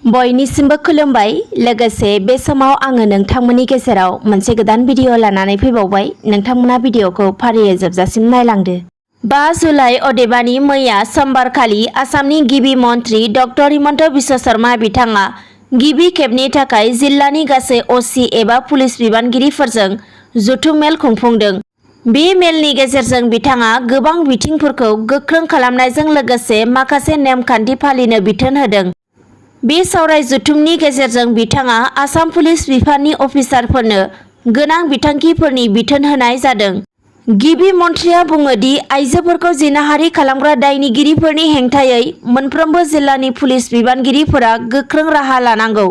बयनिसिमबो खुलुमबाय। लोगोसे बे समाव आङो नोंथांमोननि गेजेराव मोनसे गोदान भिडिअ लानानै फैबावबाय। नोंथांमोना भिडिअखौ फारियै जोबजासिम नायलांदो। 5 जुलाइ अदेबानि मैया समबारखालि आसामनि गिबि मन्थ्रि डक्टर हिमन्त बिश्व शर्मा बिथाङा गिबि खेबनि थाखाय जिल्लानि गासै असि एबा पुलिस बिबानगिरिफोरजों जथुम मेल खुंफुंदों। बे मेलनि गेजेरजों बिथाङा गोबां बिथिंफोरखौ गोख्रों खालामनायजों लोगोसे माखासे नेमखान्थि फालिनो बिथोन होदों। बे सावराय जथुमनि गेजेरजों बिथाङा आसाम पुलिस बिफाननि अफिसारफोरनो गोनां बिथांखिफोरनि बिथोन होनाय जादों। गिबि मन्थ्रिया बुङो दि आइजोफोरखौ जिनाहारि खालामग्रा दायनिगिरिफोरनि हेंथायै मोनफ्रोमबो जिल्लानि पुलिस बिबानगिरिफोरा गोख्रों राहा लानांगौ।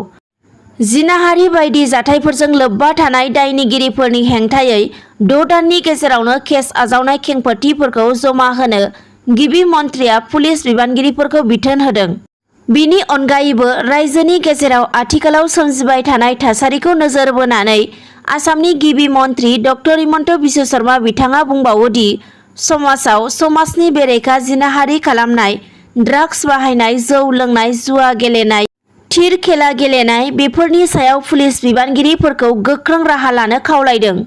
जिनाहारि बायदि जाथायफोरजों लोब्बा थानाय दायनिगिरिफोरनि हेंथायै 6 दाननि गेजेरावनो केस आजावनाय खेंफोरथिफोरखौ जमा होनो गिबि मन्थ्रिया पुलिस बिबानगिरिफोरखौ बिथोन होदों। बिनि अनगायैबो रायजोनि गेजेराव आथिखालाव सोमजिबाय थानाय थासारिखौ नोजोर बोनानै आसामनि गिबि मन्थ्रि डक्टर हिमन्त बिश्व शर्मा बिथाङा बुंबावो दि समाजाव समाजनि बेरेखा जिनाहारि खालामनाय, ड्राग्स बाहायनाय, जौ लोंनाय, जुवा गेलेनाय, थिर खेला गेलेनाय बेफोरनि सायाव पुलिस बिबानगिरिफोरखौ गोख्रों राहा लानो खावलायदों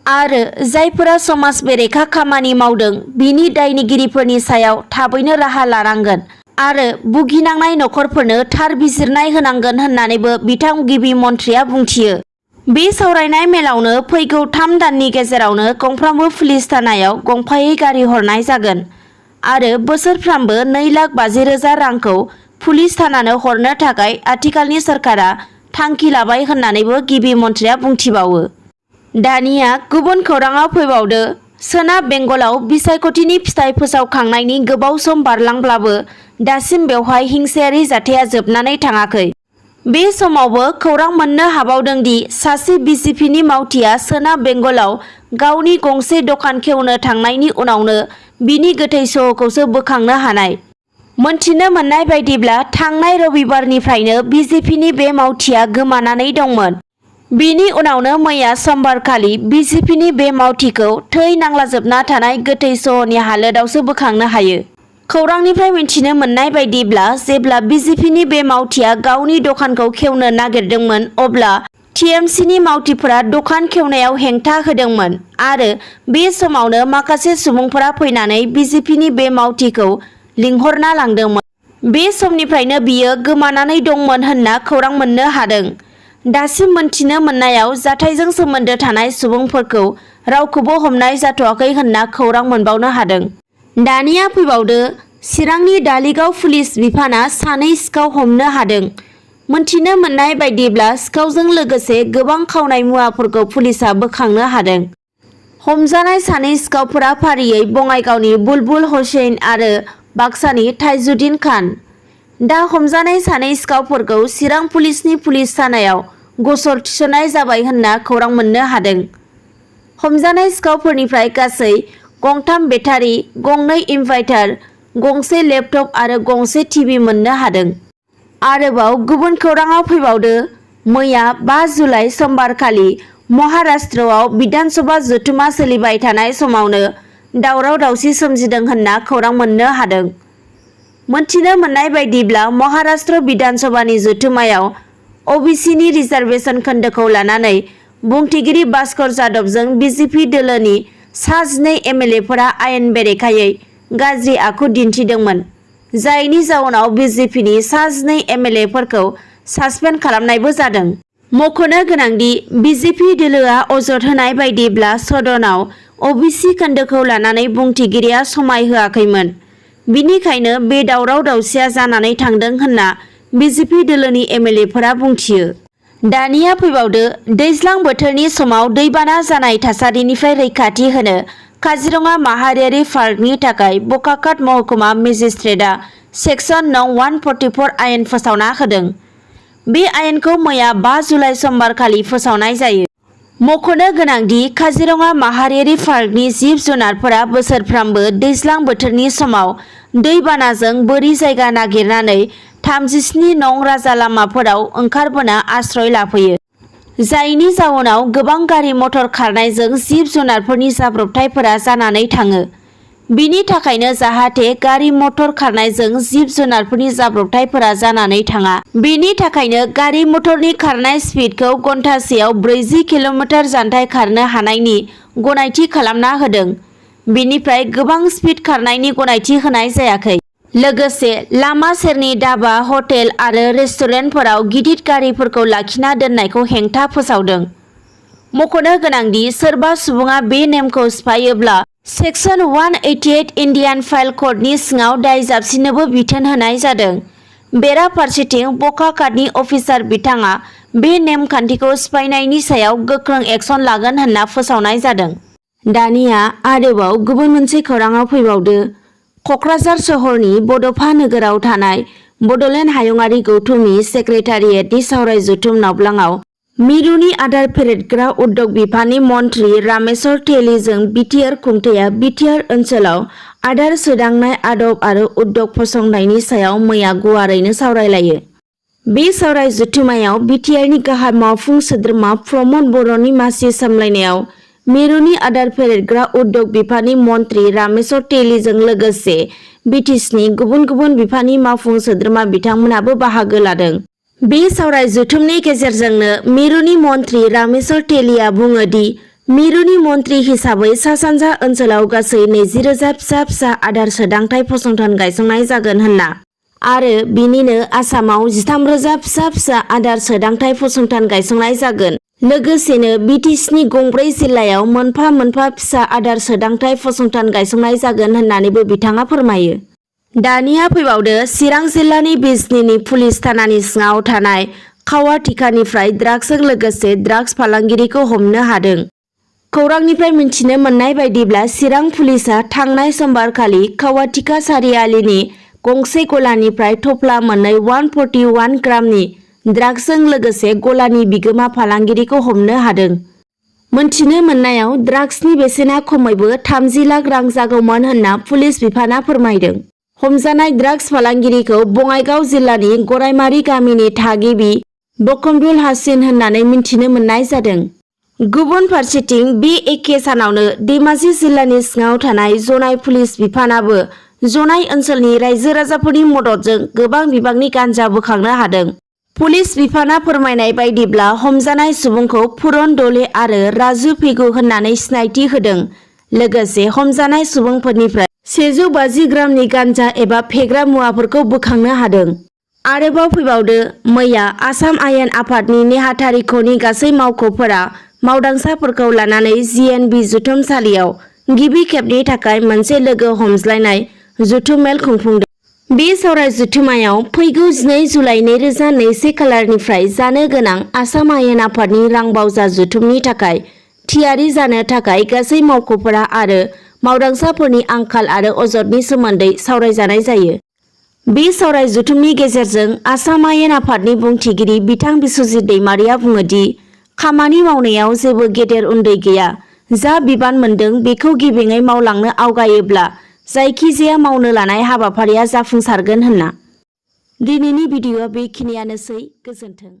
आरो जायफोरा समाज बेरेखा खामानि मावदों बिनि दायनिगिरिफोरनि सायाव थाबैनो राहा लानांगोन आरो भुगिनांनाय नखरफोरनो थार बिजिरनाय होनांगोन होननानैबो बिथां गिबि मन्थ्रिया बुंथियो। बे सावरायनाय मेलावनो फैगौ 3 दाननि गेजेरावनो गंफ्रामबो पुलिस थानायाव गंफायै गारि हरनाय जागोन आरो बोसोरफ्रामबो 2,50,000 रांखौ पुलिस थानानो हरनो थाखाय आथिखालनि सरकारा थांखि लाबाय होननानैबो गिबि मन्थ्रिया बुंथिबावो। दानिया गुबुन खौराङाव फैबावदो। सोनाब बेंगलाव बिसायख'थिनि फिथाइ फोसावखांनायनि गोबाव सम बारलांब्लाबो दासिम बेवहाय हिंसायारि जाथाया जोबनानै थाङाखै। बे समावबो खौरां मोननो हाबावदों दि सासे बिजेपिनि मावथिया सोनाब बेंगलाव गावनि गंसे दखान खेवनो थांनायनि उनावनो बिनि गोथै सह'खौसो बोखांनो हानाय। मोनथिनो मोननाय बायदिब्ला थांनाय रबिबारनिफ्रायनो बिजेपिनि बे मावथिया गोमानानै दंमोन। बिनि उनावनो मैया समबारखालि बिजेपिनि बे मावथिखौ थै नांलाजोबना थानाय गोथै सह'नि हालोदावसो बोखांनो हायो। खौरांनिफ्राय मिथिनो मोननाय बायदिब्ला जेब्ला बिजेपिनि बे मावथिया गावनि दखानखौ खेवनो नागिरदोंमोन अब्ला टिएमसिनि मावथिफोरा दखान खेवनायाव हेंथा होदोंमोन आरो बे समावनो माखासे सुबुंफोरा फैनानै बिजेपिनि बे मावथिखौ लिंहरना लांदोंमोन। बे समनिफ्रायनो बियो गोमानानै दंमोन होनना खौरां मोननो हादों। दासिम मोनथिनो मोननायाव जाथायजों सोमोन्दो थानाय सुबुंफोरखौ रावखौबो हमनाय जाथ'वाखै होनना खौरां मोनबावनो हादों। दानिया फैबावदो। चिरांनि दालिगाव पुलिस बिफाना 2 सिखाव हमनो हादों। मोनथिनो मोननाय बायदिब्ला सिखावजों लोगोसे गोबां खावनाय मुवाफोरखौ पुलिसआ बोखांनो हादों। हमजानाय 2 सिखावफोरा फारियै बङाइगावनि बुलबुल हुसैन आरो बाक्सानि थाइजुद्दिन खान। दा हमजानाय 2 सिखावफोरखौ चिरां पुलिसनि पुलिस थानायाव गसर थिसननाय जाबाय होनना खौरां मोननो हादों। हमजानाय सिखावफोरनिफ्राय गासै 3 बेटारि, 2 इनभार्टार, गंसे लेपटप आरो गंसे टिभि मोननो हादों। आरोबाव गुबुन खौराङाव फैबावदो। मैया 5 जुलाइ समबारखालि महाराष्ट्रआव बिधानसभा जथुमा सोलिबाय थानाय समावनो दावराव-दावसि सोमजिदों होनना खौरां मोननो हादों। मोनथिनो मोननाय बायदिब्ला महाराष्ट्र बिधानसभानि जथुमायाव अबिसिनि रिजार्भेसन खोन्दोखौ लानानै बुंथिगिरि भास्कर जाधवजों बिजेपि दोलोनि 12 एमएलएफोरा आयेन बेरेखायै गाज्रि आखु दिन्थिदोंमोन, जायनि जाउनाव बिजेपिनि 12 एमएलएफोरखौ सासपेन्ड खालामनायबो जादों। मख'नो गोनांदि बिजेपि दोलोआ अजद होनाय बायदिब्ला सदनाव अबिसि खोन्दोखौ लानानै बुंथिगिरिया समाय होआखैमोन। बिनिखायनो बे दावराव-दावसिया जानानै थांदों होनना बिजेपि दोलोनि एमएलएफोरा बुंथियो। दानिया फैबावदो। दैज्लां बोथोरनि समाव दैबाना जानाय थासारिनिफ्राय रैखाथि होनो काजिरङा माहारियारि पार्कनि थाखाय बकाखात महकुमा मेजिस्ट्रेटआ सेक्सन नं 144 आयेन फोसावना होदों। बे आयेनखौ मैया 5 जुलाइ समबारखालि फोसावनाय जायो। मख'नो गोनांदि काजिरङा माहारियारि पार्कनि जिब-जुनारफोरा बोसोरफ्रामबो दैज्लां बोथोरनि समाव दैबानाजों बोरि जायगा नागिरनानै 37 नं राजा लामाफोराव ओंखारबोना आश्रय लाफैयो, जायनि जाउनाव गोबां गारि मटर खारनायजों जिब-जुनारफोरनि जाब्रबथायफोरा जानानै थाङो। बिनि थाखायनो जाहाथे गारि मटर खारनायजों जिब जुनारफोरनि जाब्रबथायफोरा जानानै थाङा। बिनि थाखायनो गारि मटरनि खारनाय स्पिडखौ घन्टासेयाव 40 किल'मिटार जानथाइ खारनो हानायनि गनायथि खालामना होदों। बिनिफ्राय गोबां स्पिड खारनायनि गनायथि होनाय जायाखै। लोगोसे लामा सेरनि धाबा, हटेल आरो रेस्टुरेन्टफोराव गिदिर गारिफोरखौ लाखिना दोननायखौ हेंथा फोसावदों। मख'नो गोनांदि सोरबा सुबुङा बे नेमखौ सिफायोब्ला सेक्सन 188 इन्डियान फाइल क'डनि सिङाव दाय जाबसिननोबो बिथोन होनाय जादों। बेराफारसेथिं बकाखातनि अफिसार बिथाङा बे नेमखान्थिखौ सिफायनायनि सायाव गोख्रों एक्सन लागोन होनना फोसावनाय जादों। दानिया आरोबाव गुबुन मोनसे खौराङाव फैबावदो। क'क्राझार सहरनि बड'फा नोगोराव थानाय बड'लेण्ड हायुङारि गौथुमनि सेक्रेटारियेटनि सावराय जथुम नावब्लाङाव मिरुनि आदार फेरेदग्रा उद्योग बिफाननि मन्थ्रि रामेश्वर तेलीजों बिटिआर खुंथाया बिटिआर ओनसोलाव आदार सोदांनाय आदब आरो उद्योग फसंनायनि सायाव मैया गुवारैनो सावरायलायो। बे सावराय जथुमायाव बिटिआरनि गाहाय मावफुं सोद्रोमा प्रमद बर'नि मासि सामलायनायाव मिरुनि आदार फेरेदग्रा उद्योग बिफाननि मन्थ्रि रामेश्वर तेलीजों लोगोसे बिटिसिनि गुबुन गुबुन बिफाननि मावफुं सोद्रोमा बिथांमोनाबो बाहागो लादों। बे सावराय जथुमनि गेजेरजोंनो मिरुनि मन्थ्रि रामेश्वर तेलीआ बुङो दि मिरुनि मन्थ्रि हिसाबै सा-सानजा ओनसोलाव गासै 20,000 फिसा फिसा आदार सोदांथाय फसंथान गायसंनाय जागोन होनना आरो बिनिनो आसामाव 13,000 फिसा फिसा आदार सोदांथाय फसंथान गायसंनाय जागोन। लोगोसेनो बिटिसिनि गंब्रै जिल्लायाव मोनफा मोनफा फिसा आदार सोदांथाय फसंथान गायसंनाय जागोन होननानैबो बिथाङा फोरमायो। दानिया फैबावदो चिरां जिल्लानि बिजनीनि पुलिस थानानि सिङाव थानाय खावाटिकानिफ्राय ड्राग्सजों लोगोसे ड्राग्स फालांगिरिखौ हमनो हादों। खौरांनिफ्राय मिन्थिनो मोननाय बायदिब्ला चिरां पुलिसआ थांनाय समबारखालि खावाटिका सारियालिनि गंसे गलानिफ्राय थफ्ला मोननै 141 ग्रामनि ड्राग्सजों लोगोसे गलानि बिगोमा फालांगिरिखौ हमनो हादों। मोनथिनो मोननायाव ड्राग्सनि बेसेना खमैबो 30 लाख रां जागौमोन होनना पुलिस बिफाना फोरमायदों। हमजानाय ड्राग्स फालांगिरिखौ बङाइगाव जिल्लानि गरायमारि गामिनि थागिबि बकमबुल हासिन होननानै मिन्थिनो मोननाय जादों। गुबुन फारसेथिं बे एखे सानावनो धेमाजि जिल्लानि सिङाव थानाय जनाय पुलिस बिफानाबो जनाय ओनसोलनि रायजो राजाफोरनि मददजों गोबां बिबांनि गान्जा बोखांनो हादों। पुलिस बिफाना फोरमायनाय बायदिब्ला हमजानाय सुबुंखौ पुरन दले आरो राजु फेगु होननानै सिनायथि होदों। लोगोसे हमजानाय सुबुंफोरनिफ्राय 150 ग्रामनि गान्जा एबा फेग्रा मुवाफोरखौ बोखांनो हादों। आरोबाव फैबावदो मैया आसाम आयेन आफादनि नेहाथारिख'नि गासै मावख'फोरा मावदांसाफोरखौ लानानै जिएनबि जथुमसालियाव गिबि खेबनि थाखाय मोनसे लोगो हमज्लायनाय जथुम मेल खुंफुंदों। बे सावराय जथुमायाव फैगौ 12 जुलाइ 2021 खालारनिफ्राय जानो गोनां आसाम आयेन आफादनि रां बावजा जथुमनि थाखाय थियारि जानो थाखाय गासै मावख'फोरा आरो मावदांसाफोरनि आंखाल आरो अजदनि सोमोन्दै सावरायजानाय जायो। बे सावराय जथुमनि गेजेरजों आसाम आयेन आफादनि बुंथिगिरि बिथां बिस्वजित दैमारिया बुङो दि खामानि मावनायाव जेबो गेदेर उन्दै गैया। जा बिबान मोनदों बेखौ गेबेङै मावलांनो आवगायोब्ला जायखिजाया मावनो लानाय हाबाफारिया जाफुंसारगोन होनना। दिनैनि भिडिअ'आ बेखिनियानोसै। गोजोन्थों।